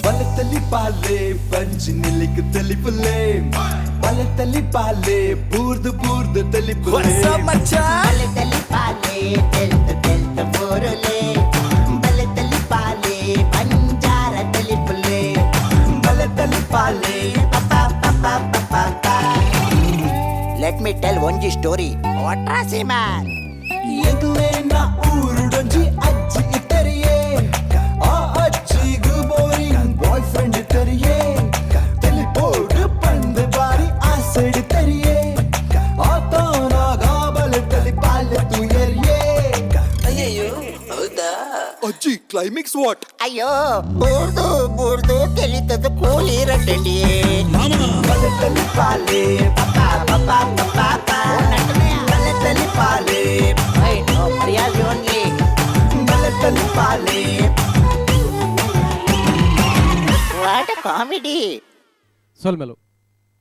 ಬಲತಲಿ ಪಾಲೆ ಬಂಜಿ ನಿಲಿಕ್ ತಲಿಪುಲೆ ಬಲತಲಿ ಪಾಲೆ ಬೂರ್ದು ಬೂರ್ದು ತಲಿಪುಲೆ ಬಲತಲಿ ಪಾಲೆ ತೆಲ್ತ ತೆಲ್ತ ಬೋರುಲೆ ಬಲತಲಿ ಪಾಲೆ ಬಂಜಾರ ತಲಿಪುಲೆ ಬಲತಲಿ ಪಾಲೆ let me tell ಒಂಜಿ ಸ್ಟೋರಿ ವಾಟ್ರಾಸಿ ಮ್ಯಾನ್ ಎಂಕ್ಲೇನ ಊರುಡೊಂಜಿ ಅಜ್ಜಿ ಇತ್ತರಿಯೇ ಆ ಅಜ್ಜಿಗು boring boy friend ಇತ್ತರಿಯೇ ತೆಲಿಪೋಡು ಪಂದು ಬಾರಿ ಆಸೆಡ್ ತರಿಯೇ ಆತನಾಗ ಬಲತಲಿ ಪಾಲೆ ತುಯರಿಯೇ ಅಜ್ಜಿ ಕ್ಲೈಮ್ಯಾಕ್ಸ್ what? ಅಯ್ಯೋ ಬೂರ್ದು ಬೂರ್ದು ತೆಲಿತದ ಕೂಲಿ ರಡ್ಡಿ. ಬಲತಲಿ ಪಾಲೆ ಬಲತಲಿ ಪಾಲೆ ಓನ್ಲಿ ಬಲತಲಿ ಪಾಲೆ. What comedy. ಸೊಲ್ಮೆಲು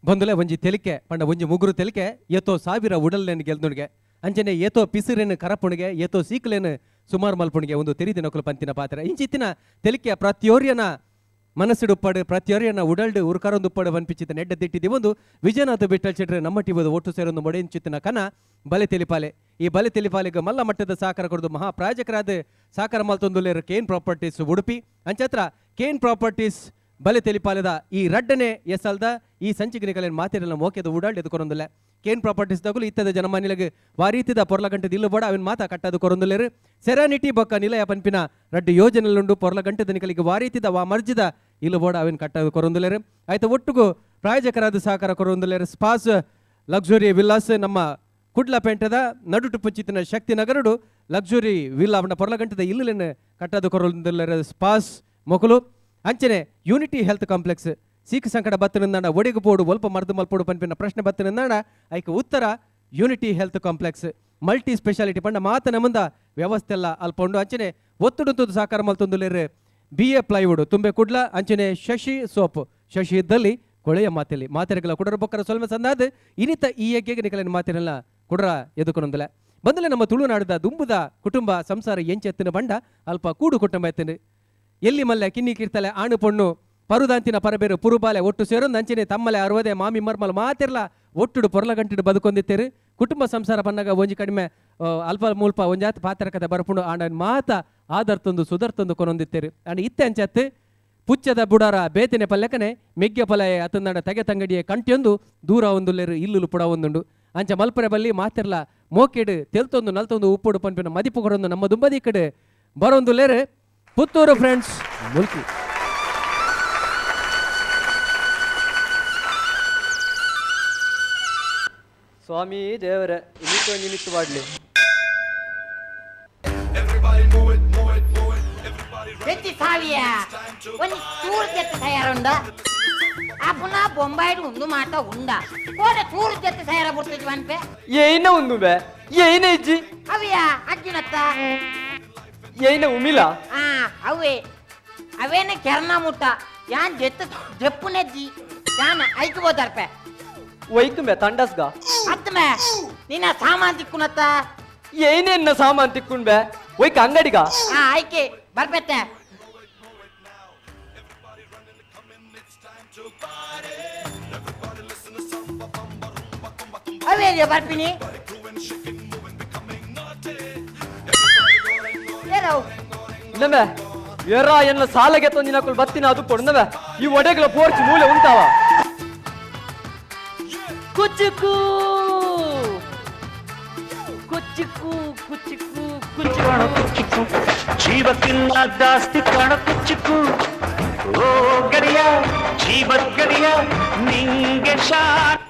ಬಂದುಲೆ ಒಂಜಿ ತೆಲಿಕೆ ಪಂಡ ಒಂಜಿ ಮುಗುರು ತೆಲಿಕೆ ಏತೋ ಸಾವಿರ ಉಡಲ್ಲೇನು ಗೆಲ್ದುಣಿಗೆ ಅಂಚನೆ ಏತೋ ಪಿಸಿರೇನು ಕರಪುಣಿಗೆ ಏತೋ ಸೀಕಲೇನು ಸುಮಾರು ಮಲ್ಪುಣಿಗೆ ಒಂದು ತೆರಿದಿನೊಕಲು ಪಂತಿನ ಪಾತ್ರ. ಇಂಚಿತ್ತಿನ ತೆಲಿಕೆ ಪ್ರತಿಯೋರ್ಯನ ಮನಸ್ಸಿಡುಪ್ಪಡು ಪ್ರತಿಯೋರ್ಯನ ಉಡಲ್ಡು ಉರ್ಕರೊಂದುಪ್ಪಡು ವನ್ಪಿಚಿತ ನೆಡ್ಡ ದಿಟ್ಟಿದಿ ಒಂದು ವಿಜಯನಾಥ ಬಿಟ್ಟಲ್ ಚೆಟ್ರೆ ನಮ್ಮ ಟಿವದ ಒಟ್ಟು ಸೇರೊಂದು ಮೊಡೆಂಚಿತ್ತಿನ ಕನ ಬಲೆ ತೆಲಿಪಾಲೆ. ಈ ಬಲೆ ತೆಲಿಪಾಲೆಗೆ ಮಲ್ಲ ಮಟ್ಟದ ಸಹಕಾರ ಕೊಡದು ಮಹಾ ಪ್ರಾಯೋಜಕರಾದ ಸಾಕಾರ ಮಲ್ತೊಂದುಲ್ಲೇರು ಕೇನ್ ಪ್ರಾಪರ್ಟೀಸ್ ಉಡುಪಿ. ಅಂಚತ್ರ ಕೇನ್ ಪ್ರಾಪರ್ಟೀಸ್ ಬಲೆ ತೆಲಿಪಾಲೆದ ಈ ರಡ್ಡನೆ ಎಸಲ್ದ ಈ ಸಂಚಿಗೆ ಮಾತಿರಲ್ಲ ಮೋಕೆದ ಉಡಾಳ್ ಎದುಕೊರೊಂದಿಲ್ಲ. ಕೇನ್ ಪ್ರಾಪರ್ಟೀಸ್ ದಗುಲು ಇತ್ತದ ಜನಮಾನಿಲಗ್ ವಾರೀತಿದ ಪೊರ್ಲಗಂಟೆ ದಿಲ್ಲು ಬೋಡ ಅವಿನ ಮಾತ ಕಟ್ಟದು ಕೊರೊಂದುಲ್ಲೇರು. ಸೆರಾನಿಟಿ ಬೊಕ್ಕ ನಿಲಯ ಪನ್ಪಿನ ರಡ್ಡು ಯೋಜನೆಲುಂಡು ಪೊರ್ಲಗಂಟೆದ ನಿಕಲಿಗೆ ವಾರೀತಿದ ವಾ ಮರ್ಜಿದ ಇಲ್ಲು ಬೋಡ ಅವಿನ ಕಟ್ಟದು ಕೊರೊಂದುಲ್ಲೇರು. ಆಯ್ತು ಒಟ್ಟುಗು ಪ್ರಾಯೋಜಕರಾದ ಸಹಕಾರ ಕೊರೊಂದುಲ್ಲೇರು ಸ್ಪಾಸ್ ಲಕ್ಸುರಿ ವಿಲ್ಲಾಸ್ ನಮ್ಮ ಕುಡ್ಲ ಪೇಂಟದ ನಡುಟು ಪುಂಚಿತಿನ ಶಕ್ತಿ ನಗರಡು ಲಕ್ಸುರಿ ವಿಲ್ಲಾ ಅವನ ಪೊರ್ಲಗಂಟದ ಇಲ್ಲುಲೆನ್ ಕಟ್ಟದು ಕೊರೊಂದುಲ್ಲೇರು ಸ್ಪಾಸ್ ಮೊಕಲು. ಅಂಚನೆ unity health complex ಸೀಕು ಸಂಕಟ ಬತ್ತನಿಂದಾಂಡ ಒಡೆಗು ಪೋಡು ಒಲ್ಪ ಮರ್ದು ಮಲ್ಪೋಡು ಪನ್ಪಿನ ಪ್ರಶ್ನೆ ಬತ್ತನಿಂದಾಂಡ ಐಕ್ ಉತ್ತರ unity health complex multi speciality ಪಂಡ ಮಾತನ ಮುಂದ ವ್ಯವಸ್ಥೆ ಎಲ್ಲ ಅಲ್ಪ ಉಂಡು. ಅಂಚನೆ ಒತ್ತುಡುಂತದ್ದು ಸಾಕಾರ ಮಲ್ತೊಂದುಲ್ಲೇರು B A plywood ತುಂಬೆ ಕುಡ್ಲ. ಅಂಚನೆ ಶಶಿ ಸೋಪ್ ಶಶಿ ಇದ್ದಲ್ಲಿ ಕೊಳೆಯ ಮಾತೆಲ್ಲಿ ಮಾತೆರೆಗಳ ಕುಡರ ಬೊಕ್ಕರ ಸೊಲ್ಮೆ ಸಂದಾದ ಇನಿತ ಈ ಯಜ್ಞೆಗೆ ನಿಕಲಿನ ಮಾತಿನೆಲ್ಲ ಕುಡರ ಎದುಕೊನೊಂದಲ ಬಂದಲೆ. ನಮ್ಮ ತುಳುನಾಡದ ದುಂಬುದ ಕುಟುಂಬ ಸಂಸಾರ ಎಂಚೆತ್ತಿನ ಬಂಡ ಅಲ್ಪ ಕೂಡು ಕುಟುಂಬ ಎತ್ತಿನ ಎಲ್ಲಿ ಮಲ್ಲೆ ಕಿನ್ನಿ ಕೀರ್ತಲೆ ಆಣು ಪೊಣ್ಣು ಪರುದಾಂತಿನ ಪರಬೇರು ಪುರುಬಾಲೆ ಒಟ್ಟು ಸೇರೊಂದು ಅಂಚನೆ ತಮ್ಮಲೆ ಅರವದೆ ಮಾಮಿ ಮರ್ಮಲ್ ಮಾತಿರ್ಲ ಒಟ್ಟುಡು ಪೊರ್ಲಗಂಟಿಡು ಬದುಕೊಂದಿತ್ತೇರು. ಕುಟುಂಬ ಸಂಸಾರ ಬನ್ನಾಗ ಒಂಜಿ ಕಡಿಮೆ ಅಲ್ಪ ಮೂಲ್ಪ ಒಂಜಾತ್ ಪಾತ್ರ ಕತೆ ಬರಪುಂಡು ಆಂಡ ಮಾತ ಆದರ್ತೊಂದು ಸುದರ್ತೊಂದು ಕೊನೊಂದಿತ್ತೇರು. ಅಂಡ್ ಇತ್ತೆ ಅಂಚತ್ತು ಪುಚ್ಚದ ಬುಡಾರ ಬೇತಿನ ಪಲ್ಲೆಕನೆ ಮೆಗ್ಯ ಪಲಯ ಅತಂದಾಂಡ ತಗೆ ತಂಗಡಿಯ ಕಂಟಿಯೊಂದು ದೂರ ಒಂದುಲ್ಲೇರು ಇಲ್ಲುಲು ಪುಡ ಒಂದುಂಡು. ಅಂಚ ಮಲ್ಪರೆ ಬಲ್ಲಿ ಮಾತಿರ್ಲ ಮೋಕೆಡು ತೆಲ್ತೊಂದು ನಲ್ತೊಂದು ಉಪ್ಪುಡು ಪನ್ಪಿನ ಮದಿಪು ಕೊರೊಂದು ನಮ್ಮ ದುಂಬದಿ ಕಡೆ ಬರೊಂದುಲ್ಲೇರು ಪುತ್ತೂರು ಫ್ರೆಂಡ್ಸ್ ಮುಲ್ಕಿ. ಸ್ವಾಮಿ ದೇವರೇ ಇನ್ನಿತ್ತು ನಿಮಿತ್ತು ಮಾಡಲಿ. ಬೆತ್ತಿ ಸಾವಿಯ ಒಂಜಿ ಚೂರು ಜೆತ್ತ ತಯಾರುಂಡ ಆ ಪುನಃ ಬೊಂಬಾಯಿಡ್ ಉಂದು ಮಾತ ಉಂಡ ಕೋಡೆ ಚೂರು ಜೆತ್ತ ತಯಾರ ಬರ್ತದೆ ಪನ್ಪೆ. ಏನ ಒಂದು ಬೆ ಏನ ಇಜ್ಜಿ. ಅವಿಯ ಅಜ್ಜಿನತ್ತ. ಏನ ಉಮಿಲ. ಆ ಅವೇ ಅವೇನ ಕೆರ್ನ ಮುಟ್ಟ ಯಾನ್ ಜೆತ್ತ ಜೆಪ್ಪುನೆಜ್ಜಿ ಯಾನ್ ಐಕು ಬೋದಾರ್ಪೆ. ಒಯ್ತು ಮೆ ತಂಡಸ್ಗ. ಅತ್ತಮೆ ನಿನ್ನ ಸಾಮಾನ್ ತಿಕ್ಕುನತ್ತ. ಏನೇನ್ನ ಸಾಮಾನ್ ತಿಕ್ಕುಂಡ್ ಬೆ ಒಯ್ಕ ಅಂಗಡಿಗ. ಆ ಆಯ್ಕೆ ಬರ್ಪೆತ್ತೆ. ಅವೇ ಬರ್ಪಿನಿ ಏರವು. ಇಲ್ಲಮೆ ಏರ ಎನ್ನ ಸಾಲಗೆ ತಂದಿನಕುಲ್ ಬತ್ತಿನ ಅದು ಕೊಡ್ನವೆ ಈ ಒಡೆಗಳ ಪೋರ್ಚ್ ಮೂಲೆ ಉಂಟಾವ ಕುಚಿಕು ಕುಚಿಕು ಕುಚಿಕು ಕುಚಿಕು ಕುಚಿಕು ಜೀವಕ್ಕಿನ್ನ ಜಾಸ್ತಿ ಕಾಣ ಕುಚಿಕು ಓ ಗಡಿಯ ಜೀವದ ಗಡಿಯ ನಿಂಗೆ ಶಾನ್.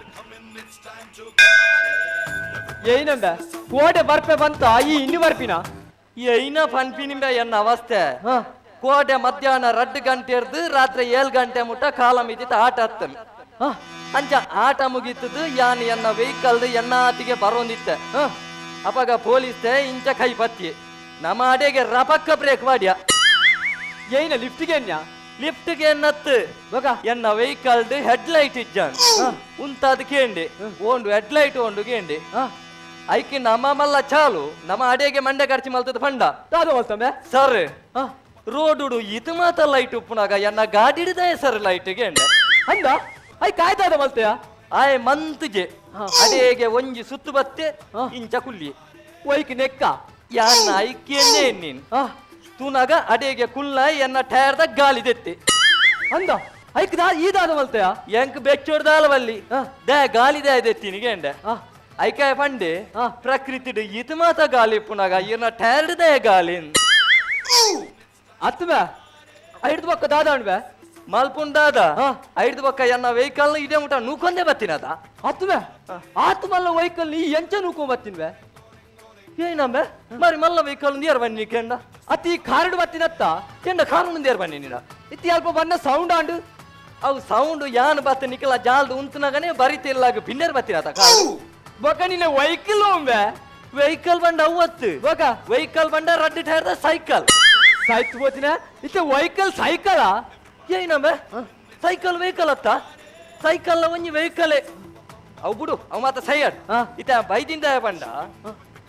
ಏನಂಬ ಕೋಡೆ ಬರ್ಪೆ ಬಂತ ಈ ಇನ್ನು ಬರ್ಪಿನ ಏನ ಪನ್ಪಿನಿಂಬ ಎನ್ನ ಅವಸ್ಥೆ. ಕೋಟೆ ಮಧ್ಯಾಹ್ನ 2 ಗಂಟೆ ಇರ್ದು ರಾತ್ರಿ 7 ಗಂಟೆ ಮುಟ್ಟ ಕಾಲ ಮಿತಿತ ಆಟ ಹತ್ತನು. ಅಂಚ ಆಟ ಮುಗೀತದು ಯಾನ್ ಎನ್ನ ವೆಹಿಕಲ್ ಎನ್ನ ಆತಿಗೆ ಬರೋಂದಿತ್ತೆ. ಅಪಾಗ ಪೊಲೀಸ್ ಇಂಚ ಕೈ ಪತ್ತಿ ನಮ್ಮ ಅಡೆಗೆ ರಪಕ್ಕ ಬ್ರೇಕ್ ವಾಡ್ಯ. ಏನ ಲಿಫ್ಟ್ಗೆ ಎನ್ಯ? ಲಿಫ್ಟ್ಗೆ ಎನ್ನತ್ತು ಬೊಕ ಎನ್ನ vehicle head light ಇಜ್ಜಾನ್ ಉಂತಾದ ಕೇಂಡಿ ಓಂಡು ಹೆಡ್ ಲೈಟ್ ಓಂಡು ಕೇಂಡಿ. ಐಕಿ ನಮ್ಮ ಮಲ್ಲ ಚಾಲು ನಮ್ಮ ಅಡೆಗೆ ಮಂಡೆ ಖರ್ಚು ಮಲ್ತದ ಫಂಡ ದಾದ ಮಲ್ತಂಬೆ ಸರ್. ರೋಡುಡು ಇದು ಮಾತ ಲೈಟ್ ಉಪ್ಪುನಾಗ ಎನ್ನ ಗಾಡಿಡ್ದ ಹೆಸರು ಲೈಟ್ಗೆ ಎಂಡ ಅಂದ I ಕಾಯ್ತಾದ ಮಲ್ತೆಯ ಆಯ್ ಮಂತುಜೆ ಅಡೇಗೆ ಒಂಜಿ ಸುತ್ತು ಬತ್ತೆ ಇಂಚ ಕುಲ್ಲಿ ಒಯ್ಕ್ ನೆಕ್ಕ ಯಾನ್ನ ಐಕ್ಯನ್ನೇ ನೀನ್ ತೂನಾಗ ಅಡೇಗೆ ಕುಲ್ಲ ಎನ್ನ ಟೈರ್ದ ಗಾಳಿ ದೆತ್ತೆ ಅಂದ ಐಕ್ ದಾ ಈದಾದ ಮಲ್ತೆಯ ಎಂಕ್ ಬೆಚ್ಚೋಡ್ದಾಲವಲ್ಲಿ they ಗಾಳಿ they ದೆತ್ತಿನಿಗೆ ಎಂಡ ಐಕಾಯ ಪಂಡೆ ಪ್ರಕೃತಿ ಇತು ಮಾತ ಗಾಳಿ ಪುನಾಗ ಇರ್ನ ಟೈರ್ಡ್ they ಗಾಳಿ ಅತ್ವೆ ಐದು ಬಕ್ಕ ದಾದ ಅಣ್ವೆ ಮಲ್ಪುಂಡಾದ ಐದು ಬಕ್ಕ ಎನ್ನ ವೆಹಿಕಲ್ ಇದೇ ಮುಟ ನೂಕೊಂದೇ ಬತ್ತಿನದ ಅತ್ವೆ ಆತು ಮಲ್ಲ ವೆಹಿಕಲ್ ಈ ಎಂಚ ನೂಕೊಂಡ್ ಬತ್ತಿನ್ವೆ ಏನಂಬೆ ಮರಿ ಮಲ್ಲ ವೆಹಿಕಲ್ ಯಾರು ಬನ್ನಿ ಕೆಂಡ ಅತಿ ಕಾರಡು ಬತ್ತಿನತ್ತ ಕೆಂಡ ಕಾರು ಯಾರು ಬನ್ನಿ ನೀನ ಇತ್ತಿ ಅಲ್ಪ ಬನ್ನ ಸೌಂಡ್ ಆಂಡು ಅವು ಸೌಂಡ್ ಯಾನ್ ಬತ್ತ ನಿಕಲ ಜಾಲ್ದು ಉಂತುನಗನೆ ಬರಿತಿಲ್ಲಾಗ ಪಿನ್ನರ್ ಬತ್ತಿನತ ಕಾರು ಬೊಕ ನಿನ್ನ ವೆಹಿಕಲ್ ಒಂಬೆ ವೆಹಿಕಲ್ ಬಂಡ ಅವತ್ತು ಬೊಕ ವೆಹಿಕಲ್ ಬಂಡ ರಡ್ಡು ಟೈರ್ದ ಸೈಕಲ್ ಸಾಯ್ತು ಹೋತಿನ ಇತ್ತೆ ವೆಹಿಕಲ್ ಸೈಕಲ ಏನಂಬೆ ಸೈಕಲ್ ವೆಹಿಕಲ್ ಅತ್ತ ಸೈಕಲ್ ಒಂಜಿ ವೆಹಿಕಲ್ ಅವು ಬಿಡು ಅವು ಮಾತ ಸೈಯಡ್ ಇತ್ತ ಬೈದಿಂದ ಬಂಡ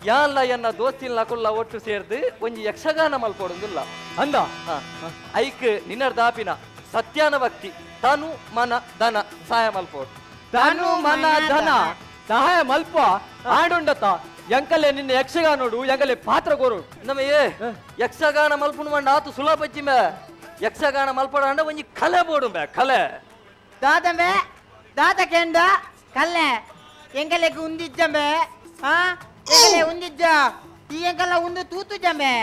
ಯಾಲ್ಲ ಎನ್ನ ದೋಸ್ತಿಲ್ಲ ಕುಲ್ಲ ಒಟ್ಟು ಸೇರ್ದು ಒಂಜಿ ಯಕ್ಷಗಾನ ಮಲ್ಪೊಡೊಂದಿಲ್ಲ ಅಂದ ಐಕ್ ನಿನ್ನರ್ ದಾಪಿನ ಸತ್ಯಾನ ಭಕ್ತಿ ತನು ಮನ ಧನ ಸಹಾಯ ಮಲ್ಪೋಡು ತನು ಮನ ಧನ ಸಹಾಯ ಮಲ್ಪ ಆಡುಂಡತ ಎಂಕಲೆ ನಿನ್ನ ಯಕ್ಷಗಾನೋಡು ಎಂಕಲೆ ಪಾತ್ರ ಕೋರು ನಮ್ಮ ಏ ಯಕ್ಷಗಾನ ಮಲ್ಪುಣ ಮಂಡ ಆತು ಸುಲಭ ಮೇ ಯಕ್ಷಗಾನ ಮಲ್ಪಡ ಅಂಡ ಒಂಜಿ ಕಲೆ ಬೋಡು ಬೇ ಕಲೆ ದಾದಂಬೆ ದಾದ ಕೆಂಡ ಕಲ್ಲೆ ಎಂಕಲೆಗ್ ಉಂದಿಜ್ಜಂಬೆ ಆ ಎಂಕಲೆ ಉಂದಿಜ್ಜ ಈ ಎಂಕಲ್ಲ ಉಂದು ತೂತು ಜಂಬೆ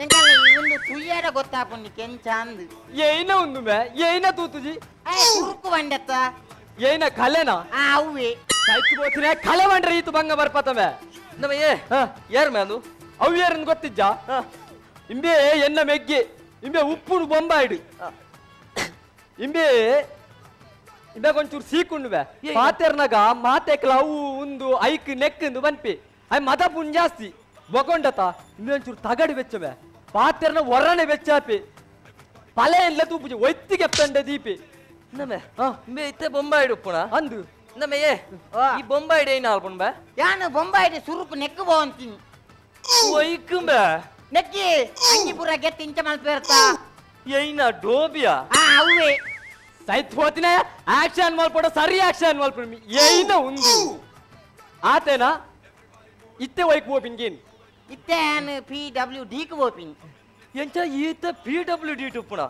ಎಂಕಲ್ಲ ಈ ಉಂದು ತುಯ್ಯಾಡ ಗೊತ್ತಾಪುಂಡಿ ಕೆಂಚಾಂದು ಏನ ಉಂದು ಮೇ ಏನ ತೂತುಜಿ ತುರುಕು ಬಂಡೆತ್ತ ಏನ ಕಲೆನಾ ಆ ಅವ್ವೆ ಸಾಯ್ತು ಬೋತಿನ ಕಲೆ ಬಂಡ್ರೆ ಈತು ಬಂಗ ಬರ್ಪತಮೆ ನಮ್ಮ ಏ ಯಾರು ಮೇ ಅದು ಅವು ಯಾರನ್ನು ಗೊತ್ತಿಜ್ಜ ಇಂಬೆ ಎನ್ನ ಮೆಗ್ಗೆ ಇಂಬೆ ಉಪ್ಪುಡು ಬೊಂಬಾಯಿಡು ಇಂಬೆ ಇಂಬೆ ಕೊಂಚೂರು ಸೀಕುಂಡುವೆ ಪಾತೆರ್ನಾಗ ಮಾತೆಕ್ಲ ಅವು ಉಂದು ಐಕ್ ನೆಕ್ಕಿಂದು ಬನ್ಪಿ I ಮದ ಪುಣ್ ಜಾಸ್ತಿ ಬೊಕೊಂಡತ ಇಂಬೆ ಒಂಚೂರು ತಗಡು ಬೆಚ್ಚವೆ ಪಾತೆರ್ನ ಒರನೆ ಬೆಚ್ಚಾಪಿ ಪಲೆ ಎಲ್ಲ ತೂಪುಜಿ ಒತ್ತಿಗೆ ತಂಡೆ ದೀಪಿ ನಮೆ ಇಂಬೆ ಇತ್ತೆ ಬೊಂಬಾಯಿಡು ಉಪ್ಪುಣ ಅಂದು ನಮೆ ಏ ಈ ಬೊಂಬಾಯಿಡು ಏನ ಆಲ್ಪುಣ್ ಬೇ ಯಾನು ಬೊಂಬಾಯಿಡು ಸುರುಕು ನೆಕ್ಕು ಬೋಂತೀನಿ ಒಯ್ಕುಂಬೆ ನೆಕ್ಕಿ ಅಂಗಿ ಪೂರ ಗೆತ್ತ ಇಂಚ ಮಲ್ಪೇರ್ತ ಏನ ಡೋಬಿಯಾ ಆ ಅವ್ವೆ ಸೈತ್ ಹೋತಿನ ಆಕ್ಷನ್ ಮಲ್ಪಡ ಸರಿ ಆಕ್ಷನ್ ಮಲ್ಪಡ ಏನ ಉಂದು ಆತೇನಾ ಇತ್ತೆ ಒಯ್ಕ್ ಬೋಪಿನ್ಗೇನ್ ಇತ್ತೆ ಯಾನು ಪಿ ಡಬ್ಲ್ಯೂ ಡಿಕ್ ಬೋಪಿನ್ ಎಂಚ ಈತ P W D ಟುಪ್ಪುಣ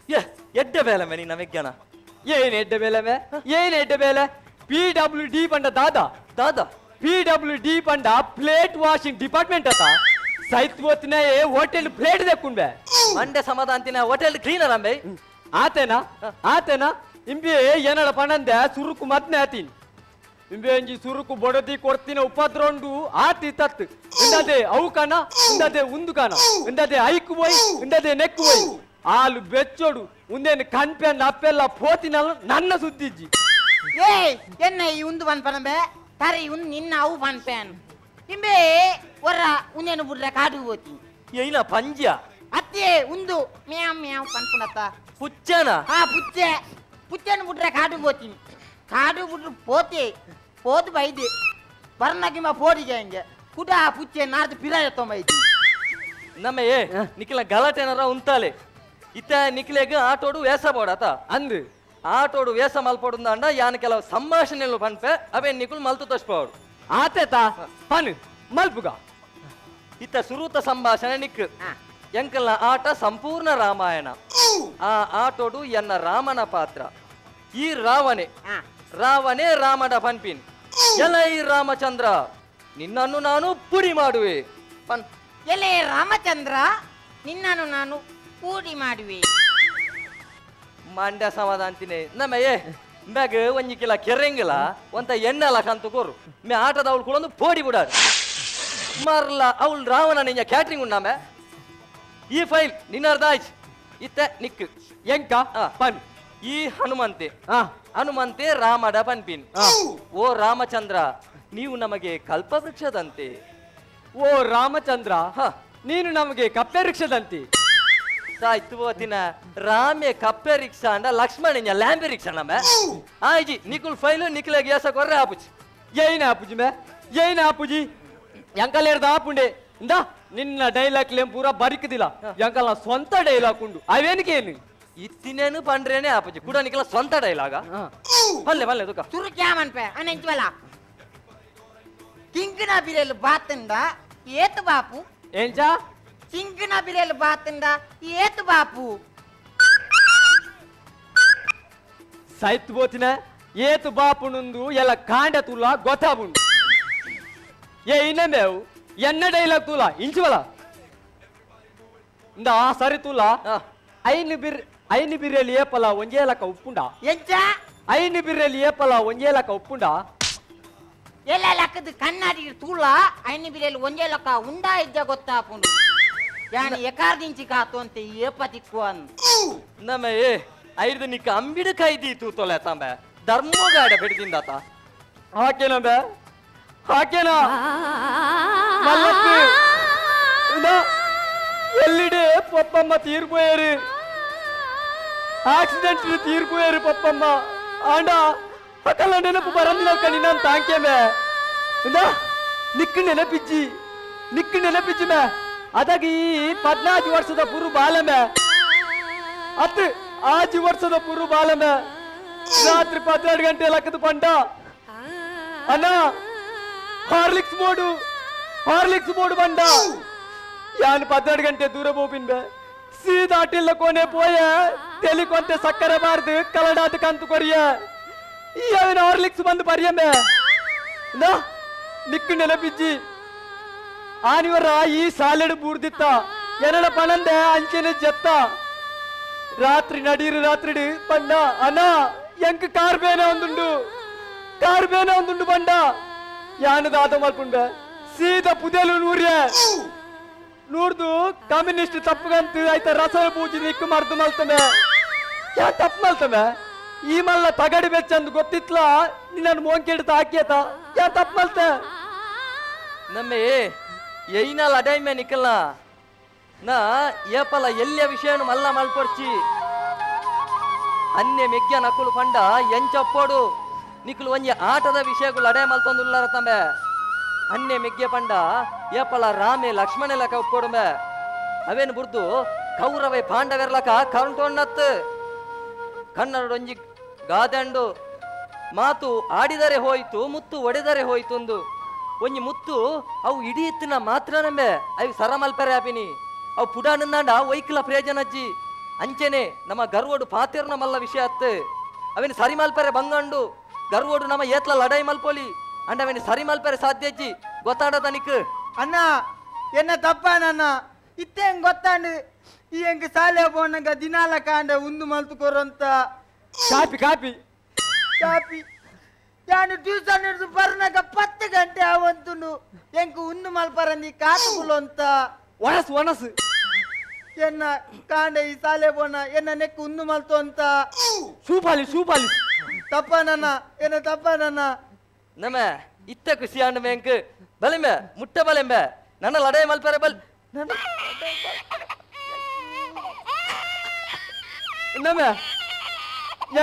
ಏ ಎಡ್ಡೆ ಬೇಲೆ ಮೇ ನಿನ್ನ ವಿಜ್ಞಾನ ಏನ್ ಎಡ್ಡೆ ಬೇಲೆ ಮೇ ಏನ್ ಎಡ್ಡೆ ಬೇಲೆ P W D ಪಂಡ ದಾದಾ ದಾದಾ P W D ಪಂಡ plate washing department ಅತ್ತ ಸೈತ್ ಹೋತಿನ ಏ ಹೋಟೆಲ್ ಪ್ಲೇಟ್ ದೆಕ್ಕುಂಬೆ ಮಂಡೆ ಸಮಾಧಾನ ಹೋಟೆಲ್ ಕ್ಲೀನರ್ ಅಂಬೆ ಆತೇನಾ ಆತೇನಾ ಇಂಬೆ ಏನಡ ಪಣಂದೆ ಸುರುಕು ಮದ್ನೆ ಆತೀನಿ ಇಂಬೆ ಅಂಜಿ ಸುರುಕು ಬೊಡದಿ ಕೊಡ್ತಿನ ಉಪದ್ರೊಂಡು ಆತಿ ತತ್ತು ಇಂದದೆ ಅವು ಕಣ ಇಂದದೆ ಉಂದು ಕಣ ಇಂದದೆ ಐಕು ಬೋಯ್ ಇಂದದೆ ನೆಕ್ಕು ಬೋಯ್ ಆಲು ಬೆಚ್ಚೋಡು ಉಂದೇನು ಕಣ್ಪೆನ್ ಅಪ್ಪೆಲ್ಲ ಪೋತಿನಲ್ಲ ನನ್ನ ಸುದ್ದಿಜ್ಜಿ ಏಯ್ ಎನ್ನ ಈ ಉಂದು ಪನ್ಪನಂಬೆ ತರಿ ಉಂದು ನಿನ್ನ ಅವು ಪನ್ಪೇನ್ ಇಂಬೆ ಒರ್ರ ಉಂದೇನು ಬುಡ್ರ ಕಾಡು ಹೋತಿ ಏನ ಪಂಜ್ಯ ಅತ್ತೆ ಉಂದು ಮ್ಯಾವ್ ಮ್ಯಾವ್ ಪನ್ಪುನತ್ತ ಪುಚ್ಚನ ಆ ಪುಚ್ಚೆ ಪುಚ್ಚನ ಬುಡ್ರ ಕಾಡು ಹೋತೀನಿ ಕಾಡು ಬುಡ್ರು ಪೋತೆ ಪೋದು ಬೈದೆ ಬರ್ನಗಿಮ ಪೋಡಿಗೆ ಹಂಗೆ ಕುಡ ಆ ಪುಚ್ಚೆ ನಾರ್ದು ಪಿರಾಯ ತೊಂಬೈತಿ ನಮ್ಮ ಏ ನಿಖಿಲ ಗಲಾಟೆನಾರ ಉಂತಾಲೆ ಇತ್ತ ನಿಖಿಲೆಗ್ ಆಟೋಡು ವೇಸ ಬೋಡಾತ ಅಂದು ಆಟೋಡು ವೇಸ ಮಲ್ಪೋಡು ಅಂಡ ಯಾನ್ ಕೆಲವು ಸಂಭಾಷಣೆಲು ಪನ್ಪೆ ಅವೇ ನಿಕುಲ್ ಮಲ್ತು ತೋಷ್ಪೋಡು ಆತೇತ ಪನ್ ಮಲ್ಪುಗ ಇತ್ತ ಸುರೂತ ಸಂಭಾಷಣೆ ನಿಕ್ ಎಂಕಲ್ನ ಆಟ ಸಂಪೂರ್ಣ ರಾಮಾಯಣ ಆ ಆಟೋಡು ಎನ್ನ ರಾಮನ ಪಾತ್ರ ಈ ರಾವಣೆ ರಾವಣೆ ರಾಮನ ಪನ್ಪಿನ್ ಎಲ ಈ ರಾಮಚಂದ್ರ ನಿನ್ನನ್ನು ನಾನು ಪುಡಿ ಮಾಡುವೆ ಪನ್ ಎಲೆ ರಾಮಚಂದ್ರ ನಿನ್ನನ್ನು ನಾನು ಪೂಡಿ ಮಾಡುವೆ ಮಂಡ್ಯ ಸಮಾಧಾಂತಿನೇ ನಮ್ಮ ಏ ಮ್ಯಾಗ ಒಂಜಿ ಕಿಲ ಕೆರೆಂಗಿಲ್ಲ ಒಂತ ಎಣ್ಣೆಲ ಕಂತು ಕೋರು ಮೇ ಆಟದ ಅವಳು ಕೂಡ ಒಂದು ಪೋಡಿ ಬಿಡಾಡು ಮರ್ಲ ಅವಳು ರಾವಣ ನಿಂಜ ಕ್ಯಾಟ್ರಿಂಗ್ ಉಂಡಾಮೆ ಈ ಫೈಲ್ ನಿನ್ನರ್ದಾಯ್ತು ಇತ್ತ ನಿಕ್ ಎಂಕ ಪನ್ ಈ ಹನುಮಂತೆ ಹನುಮಂತೆ ರಾಮಡ ಪನ್ಪಿನ್ ಓ ರಾಮಚಂದ್ರ ನೀವು ನಮಗೆ ಕಲ್ಪವೃಕ್ಷದಂತೆ ಓ ರಾಮಚಂದ್ರ ನೀನು ನಮಗೆ ಕಪ್ಪೆ ವೃಕ್ಷದಂತೆ ಸಾಯ್ತು ಓತಿನ ರಾಮೆ ಕಪ್ಪೆ ರಿಕ್ಷಾ ಅಂಡ ಲಕ್ಷ್ಮಣ ಲ್ಯಾಂಬೆ ರಿಕ್ಷಾ ನಮ್ಮ ಆಯ್ಜಿ ನಿಕುಲ್ ಫೈಲು ನಿಖಿಲ ಗ್ಯಾಸ ಕೊರ್ರೆ ಆಪುಜಿ ಏನ ಆಪುಜಿ ಮೇ ಏನ ಆಪುಜಿ ಎಂಕಲೇರ್ದ ಆಪುಂಡೆ ಇಂದ ನಿನ್ನ ಡೈಲಾಗ್ ಲೇಂ ಪೂರ ಬರಿಕದಿಲ್ಲ ಎಂಕಲ್ನ ಸ್ವಂತ ಡೈಲಾಗ್ ಉಂಡು ಅವೇನಿಗೇನು ಇತ್ತಿನೇನು ಪಂಡ್ರೇನೆ ಆಪಜಿ ಕೂಡ ನಿಕಲ ಸ್ವಂತ ಡೈಲಾಗ ಬಲ್ಲೆ ಬಲ್ಲೆ ತುಕ ತುರು ಕ್ಯಾಮನ್ಪೆ ಅನೆಂಚುವಲ ಕಿಂಗ್ನ ಬಿರೆಲ್ ಬಾತಂದ ಏತು ಬಾಪು ಎಂಚಾ ಕಿಂಗ್ನ ಬಿರೆಲ್ ಬಾತಂದ ಏತು ಬಾಪು ಸೈತ್ ಬೋತಿನ ಏತು ಬಾಪುನುಂದು ಎಲ್ಲ ಕಾಂಡ ತುಲ ಗೊತ್ತಾಬುಂಡು ಏ ಇನ್ನಮೇವು ಎನ್ನ ಡೈಲಾಗ್ ತೂಲ ಇಂಚುವಲ ಇಂದ ಸರಿ ತೂಲ ಐನು ಬಿರ್ ಐನು ಬಿರ್ರೆಲಿ ಏಪಲ ಒಂಜೇ ಲಕ್ಕ ಉಪ್ಪುಂಡ ಎಂಚ ಐನು ಬಿರ್ರೆಲಿ ಏಪಲ ಒಂಜೇ ಲಕ್ಕ ಉಪ್ಪುಂಡ ಎಲ್ಲ ಲಕ್ಕದ ಕಣ್ಣಾಡಿ ತೂಲ ಐನು ಬಿರೆಲ್ ಒಂಜೇ ಲಕ್ಕ ಉಂಡಾ ಇದ್ದ ಗೊತ್ತಾಪುಂಡು ಯಾನಿ ಎಕಾರ್ದಿಂಚಿ ಕಾತು ಅಂತ ಏಪ ತಿಕ್ಕು ಅನ್ ನಮ್ಮ ಏ ಐದು ನಿಕ್ಕ ಅಂಬಿಡು ಕೈದಿ ತೂತೊಲೆ ತಂಬೆ ಧರ್ಮಗಾಡ ಬಿಡ್ದಿಂದಾತ ಹಾಕೇನ ಬೆ ಹಾಕೇನ ಮಲ್ಲಪ್ಪು ಇಂದ ಎಲ್ಲಿಡೆ ಪಪ್ಪಮ್ಮ ತೀರ್ಪೋಯಾರು ಆಕ್ಸಿಡೆಂಟ್ ತೀರ್ಪೋಯಾರು ಪಪ್ಪಮ್ಮ ಆಂಡ ಅಕಲ್ಲ ನೆನಪು ಬರಂದಿನ ನಿನ್ನ ತಾಂಕೇಮೆ ಇಂದ ನಿಕ್ಕು ನೆನಪಿಜ್ಜಿ ನಿಕ್ಕು ನೆನಪಿಜ್ಜಿ ಮೇ ಅದಾಗ ಈ 14 ವರ್ಷದ ಪುರು ಬಾಲಮೆ ಅತ್ತು 6 ವರ್ಷದ ಪುರು ಬಾಲಮೆ ರಾತ್ರಿ 12 ಗಂಟೆ ಲಕ್ಕದ ಪಂಡ ಅಣ್ಣ ಹಾರ್ಲಿಕ್ಸ್ ಬೋರ್ಡು ಹಾರ್ಲಿಕ್ಸ್ ಬೋರ್ಡು ಬಂಡ ಯಾನ್ 12 ಗಂಟೆ ದೂರ ಬೋಪಿನ್ಬೆ ಸೀದಾ ಅಟಿಲ್ಲ ಕೋನೆ ಪೋಯ ತೆಲಿಕೊಂತೆ ಸಕ್ಕರೆ ಬಾರ್ದು ಕಲಡಾದ ಕಂತು ಕೊರಿಯ ಈ ಅವನ ಹಾರ್ಲಿಕ್ಸ್ ಬಂದು ಬರಿಯಮ್ಮೆ ನಾ ನಿಕ್ಕು ನೆನಪಿಜ್ಜಿ ಆನಿವರ ಈ ಸಾಲೆಡು ಬೂರ್ದಿತ್ತ ಎನ್ನಡ ಪಣಂದೆ ಅಂಚೆನೆ ಜತ್ತ ರಾತ್ರಿ ನಡೀರು ರಾತ್ರಿ ಬಂಡ ಅಣ್ಣ ಎಂಕ್ ಕಾರ್ ಬೇನೆ ಒಂದುಂಡು ಕಾರ್ ಬೇನೆ ಒಂದುಂಡು ಬಂಡ ಯಾನು ದಾದ ಮಲ್ಪುಂಡೆ ಸೀದಾ ಪುದೆಲು ನೂರ್ಯ ನೂರ್ದು ಕಮ್ಯುನಿಸ್ಟ್ ತಪ್ಪುಗಂತ ಆಯ್ತ ರಸನ ಪೂಜೆ ನಿಕ್ಕು ಮರ್ದು ಮಲ್ತಮೆ ಯಾ ತಪ್ಪು ಮಲ್ತಮೆ ಈ ಮಲ್ಲ ತಗಡಿ ಬೆಚ್ಚಂದು ಗೊತ್ತಿತ್ಲ ನಿನ್ನನ್ನು ಮೋಂಕೆಡ್ತ ಹಾಕಿಯತ ಯಾ ತಪ್ಪು ಮಲ್ತೆ ನಮ್ಮ ಏ ಎಯ್ನ ಲಡಾಯಿ ನಿಕ್ಕಲ್ಲ ನಾ ಏಪಲ ಎಲ್ಲಿಯ ವಿಷಯನು ಮಲ್ಲ ಮಲ್ಪೊಡ್ಚಿ ಅನ್ಯ ಮೆಗ್ಯ ನಕುಲು ಪಂಡ ಎಂಚಪ್ಪೋಡು ನಿಕುಲು ಒಂಜಿ ಆಟದ ವಿಷಯಗಳು ಲಡಾಯಿ ಮಲ್ತೊಂದುಲ್ಲಾರ ತಂಬೆ ಅನ್ಯ ಮೆಗ್ಯ ಪಂಡ ಏಪಲ ರಾಮೆ ಲಕ್ಷ್ಮಣ ಲಕ ಒಪ್ಪೋಡುಂಬೆ ಅವೇನು ಬುರ್ದು ಕೌರವೆ ಪಾಂಡವೆರ್ಲಕ ಕರುಂಟೊಣ್ಣತ್ತು ಕನ್ನಡೊಂಜಿ ಗಾದಂಡು ಮಾತು ಆಡಿದರೆ ಹೋಯಿತು ಮುತ್ತು ಒಡೆದರೆ ಹೋಯಿತು ಒಂದು ಒಂಜಿ ಮುತ್ತು ಅವು ಇಡೀ ಎತ್ತಿನ ಮಾತ್ರ ನಂಬೆ ಅವು ಸರ ಮಲ್ಪೆರೆ ಆಪಿನಿ ಅವು ಪುಡಾನಂದಾಂಡ ವೈಕ್ಲ ಪ್ರಯೋಜನಜ್ಜಿ ಅಂಚೆನೆ ನಮ್ಮ ಗರ್ವಡು ಪಾತೆರ್ನ ಮಲ್ಲ ವಿಷಯ ಅತ್ತು ಅವೇನು ಸರಿ ಮಲ್ಪೆರೆ ಬಂಗಂಡು ಗರ್ವಡು ನಮ್ಮ ಏತ್ಲ ಲಡಾಯಿ ಮಲ್ಪೊಲಿ ಅಂಡ ಅವೇನು ಸರಿ ಮಲ್ಪೆರೆ ಸಾಧ್ಯಜ್ಜಿ ಗೊತ್ತಾಡ ತನಿಕ್ ಅಣ್ಣ ಎನ್ನ ತಪ್ಪಾನಣ್ಣ ಇತ್ತೇಂ ಗೊತ್ತಾಂಡು ಈ ಎಂಕ್ ಸಾಲೆ ಪೋನಗ ದಿನಾಲ ಕಾಂಡ ಉಂದು ಮಲ್ತುಕೊರಂತ copy copy copy ಯಾನು ಟ್ಯೂಷನ್ ಹಿಡಿದು ಬರ್ನಾಗ 10 ಗಂಟೆ ಆವಂತುನು ಎಂಕ್ ಉಂದು ಮಲ್ಪರಂದಿ ಕಾತುಕುಲಂತ ಒಣಸು ಒಣಸು ಎನ್ನ ಕಾಂಡ ಈ ಸಾಲೆ ಪೋನ ಎನ್ನ ನೆಕ್ ಉಂದು ಮಲ್ತು ಅಂತ ಸೂಪಾಲಿ ಸೂಪಾಲಿ ತಪ್ಪಾನಣ್ಣ ಎನ್ನ ತಪ್ಪಾನಣ್ಣ ನಮ್ಮ ಇತ್ತ ಖುಷಿ ಆಂಡ ಮೇಂಕ್ ಬಲೆಂಬೆ ಮುಟ್ಟ ಬಲೆಂಬೆ ನನ್ನ ಲಡಾಯಿ ಮಲ್ಪೆರೆ ಬಲ್ ನನ್ನ ನಮ್ಮ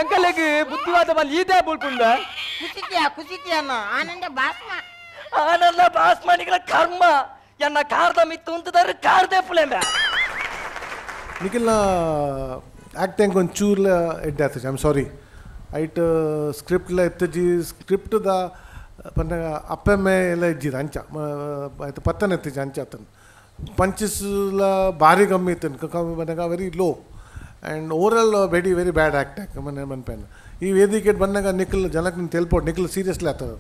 ಎಂಕಲೆಗ್ ಬುದ್ಧಿವಾದ ಬಲ್ ಈದೇ ಬುಲ್ಪುಂಡ ಕುಸಿತಿಯ ಕುಸಿತಿಯ ಅಣ್ಣ ಆನಂದ ಬಾಸ್ಮ ಆನಂದ ಬಾಸ್ಮನಿಗಳ ಕರ್ಮ ಎನ್ನ ಕಾರ್ದ ಮಿತ್ತು ಉಂತದಾರೆ ಕಾರ್ದೆ ಪುಲೆಂಬೆ ನಿಖಿಲ್ನ ಆ್ಯಕ್ಟಿಂಗ್ ಒಂಚೂರ್ಲ ಎಡ್ಡೆ ಆತಜಿ I'm sorry ಐಟ್ ಸ್ಕ್ರಿಪ್ಟ್ಲ ಎತ್ತಜಿ ಸ್ಕ್ರಿಪ್ಟ್ದ ಪನ್ನಗ ಅಪ್ಪೆಮ್ಮೆ ಎಲ್ಲ ಇಜ್ಜಿದ ಅಂಚ ಆಯ್ತು ಪತ್ತನ ಎತ್ತಜಿ ಅಂಚ ಆತನ ಪಂಚಸ್ಲ ಭಾರಿ ಕಮ್ಮಿ ಇತ್ತನ್ ಕಮ್ಮಿ ಬಂದಾಗ very low and overall very very bad act ಮನೆ ಮನ್ಪೇನ್ ಈ ವೇದಿಕೆ ಬಂದಾಗ ನಿಖಿಲ್ ಜನಕ್ಕೆ ತೆಲ್ಪೋಟ್ ನಿಖಿಲ್ ಸೀರಿಯಸ್ಲಿ ಆಗ್ತದೆ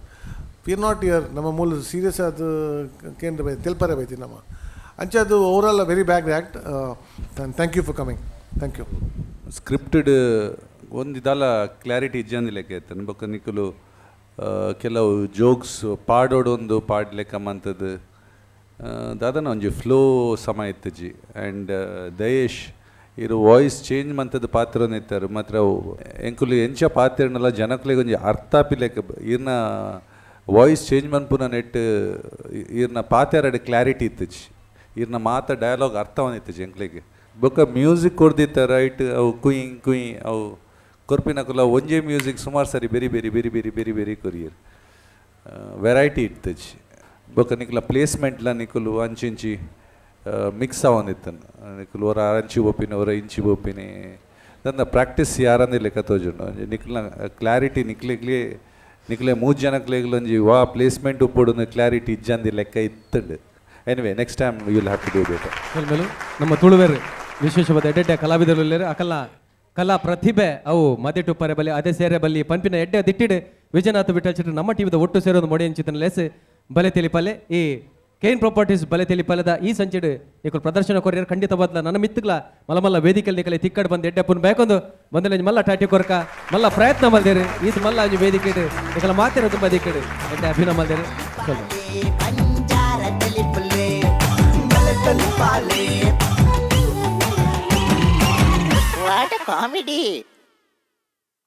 we are not year ನಮ್ಮ ಮೂಲ ಸೀರಿಯಸ್ ಅದು ಕೇಂದ್ರ ಬೈ ತೆಲ್ಪರೆ ಬೈತಿ ನಮ್ಮ ಅಂಚೆ ಅದು overall very bad act. Thank you for coming. Thank you. Scripted ಒಂದಿದಲ clarity ಇಜ್ಜಂದಿಲೆಕ್ಕ ಇತ್ತನ್ ಬೊಕ್ಕ ನಿಕುಲು ಕೆಲವು ಜೋಕ್ಸ್ ಪಾಡೋಡೊಂದು ಪಾಡ್ಲೆಕ್ಕ ಮಂತದ್ದು ದಾದನ ಒಂಜಿ ಫ್ಲೋ ಸಮ ಇತ್ತುಜಿ ಆ್ಯಂಡ್ ದಯೇಶ್ ಇರು ವಾಯ್ಸ್ ಚೇಂಜ್ ಮಂತದ್ದು ಪಾತ್ರನ ಇತ್ತಾರೆ ಮಾತ್ರ ಎಂಕುಲು ಎಂಚ ಪಾತ್ರನಲ್ಲ ಜನಕ್ಲೆಗ್ ಒಂಜಿ ಅರ್ಥ ಪಿಲೆಕ್ಕ ಇರ್ನ ವಾಯ್ಸ್ ಚೇಂಜ್ ಮನ್ಪುನ ನೆಟ್ ಇರ್ನ ಪಾತೆರಡ್ ಕ್ಲಾರಿಟಿ ಇತ್ತುಜಿ ಇರ್ನ ಮಾತ ಡಯಲಾಗ್ ಅರ್ಥವನಿತ್ತುಜಿ ಎಂಕ್ಲೆಗ್ ಬೊಕ್ಕ ಮ್ಯೂಸಿಕ್ ಕೊರ್ದಿತ್ತ ರೈಟ್ ಅವು ಕುಯ್ ಕುಯ್ ಅವು ಕೊರ್ಪಿನಕುಲ ಒಂಜೇ ಮ್ಯೂಸಿಕ್ ಸುಮಾರು ಸರಿ ಬೇರೆ ಬೇರೆ ಬೇರೆ ಬೇರೆ ಬೇರೆ ಬೇರೆ ಕೊರಿಯರ್ ವೆರೈಟಿ ಇತ್ತುಜಿ. ಬೊಕ ನಿಕ್ಲ ಪ್ಲೇಸ್ಮೆಂಟ್ಲ ನಿಕುಲು ಅಂಚಿಂಚಿ ಮಿಕ್ಸ್ ಆವೊಂದಿತ್ತನ್. ನಿಕುಲು ಒರ ಅಂಚಿ ಪೋಪಿನಿ, ಒರ ಇಂಚಿ ಪೋಪಿನಿ. ದಂದ ಪ್ರಾಕ್ಟೀಸ್ ಯಾರಂದಿ ಲೆಕ್ಕ ತೋಜುಂಡು. ಒಂಜಿ ನಿಕ್ಲ್ನ ಕ್ಲಾರಿಟಿ ನಿಕ್ಲೆಗ್ಲೇ, ನಿಕ್ಲೆ ಮೂಜಿ ಜನಕ್ಲೆಗ್ಲ ಒಂಜಿ ವಾ ಪ್ಲೇಸ್ಮೆಂಟ್ ಉಪ್ಪೊಡು ಕ್ಲಾರಿಟಿ ಇಜ್ಜಂದಿ ಲೆಕ್ಕ ಇತ್ತುಂಡು. Anyway, next time you will have to do better. ಸೊಲ್ಮೆಲು. ನಮ್ಮ ತುಳುವೆರ್ ವಿಶೇಷವಾದ ಎಡ್ಡೆಡ್ಡೆ ಕಲಾವಿದರು ಉಲ್ಲೆರ್. ಅಕಲ್ನ ಕಲಾ ಪ್ರತಿಭೆ ಅವು ಮದೆಟು ಪರೆ ಬಲಿ, ಅದೇ ಸೇರೆ ಬಲ್ಲಿ ಪನ್ಪಿನ ಎಡ್ಡೆ ದಿಟ್ಟಿಡ್ ವಿಜಯನಾಥ ವಿಠಲ್ ಶೆಟ್ರು ನಮ್ಮ ಟಿವಿದ ಒಟ್ಟು ಸೇರೋದು ಮೊಡೆಯಂಚಿತನ ಲೇಸ್ ಬಲೆ ತೆಲಿಪಲ್ಲೆ. ಈ ಕೇನ್ ಪ್ರಾಪರ್ಟೀಸ್ ಬಲೆ ತೆಲಿಪಲ್ಲದ ಈ ಸಂಚಿಡ್ ನಿಕುಲು ಪ್ರದರ್ಶನ ಕೊರಿಯರ್ ಖಂಡಿತ ಬದ್ಲ ನನ್ನ ಮಿತ್ತುಗ್ಲ ಮಲ್ಲ ಮಲ್ಲ ವೇದಿಕೆಲ್ ನಿಕಲೆ ತಿಕ್ಕಡ್ ಬಂದು ಎಡ್ಡೆಪ್ಪುನ್ ಬೇಕೊಂದು ಬಂದಲೆ ಮಲ್ಲ ಟಾಟಿ ಕೊರ್ಕ ಮಲ್ಲ ಪ್ರಯತ್ನ ಮಲ್ದೇರು. ಈತ್ ಮಲ್ಲ ಒಂಜಿ ವೇದಿಕೆಡ್ ನಿಕಲ ಮಾತೆರ ತುಂಬ ದಿಕ್ಕಡ್ ಎಡ್ಡೆ ಅಭಿನಯ ಮಲ್ದೇರು. ಸೊಲ್ಮೆಲು. ಬಂಜಾರ ತೆಲಿಪುಲೆ ಬಲೆ ತೆಲಿಪಾಲೆ. What comedy.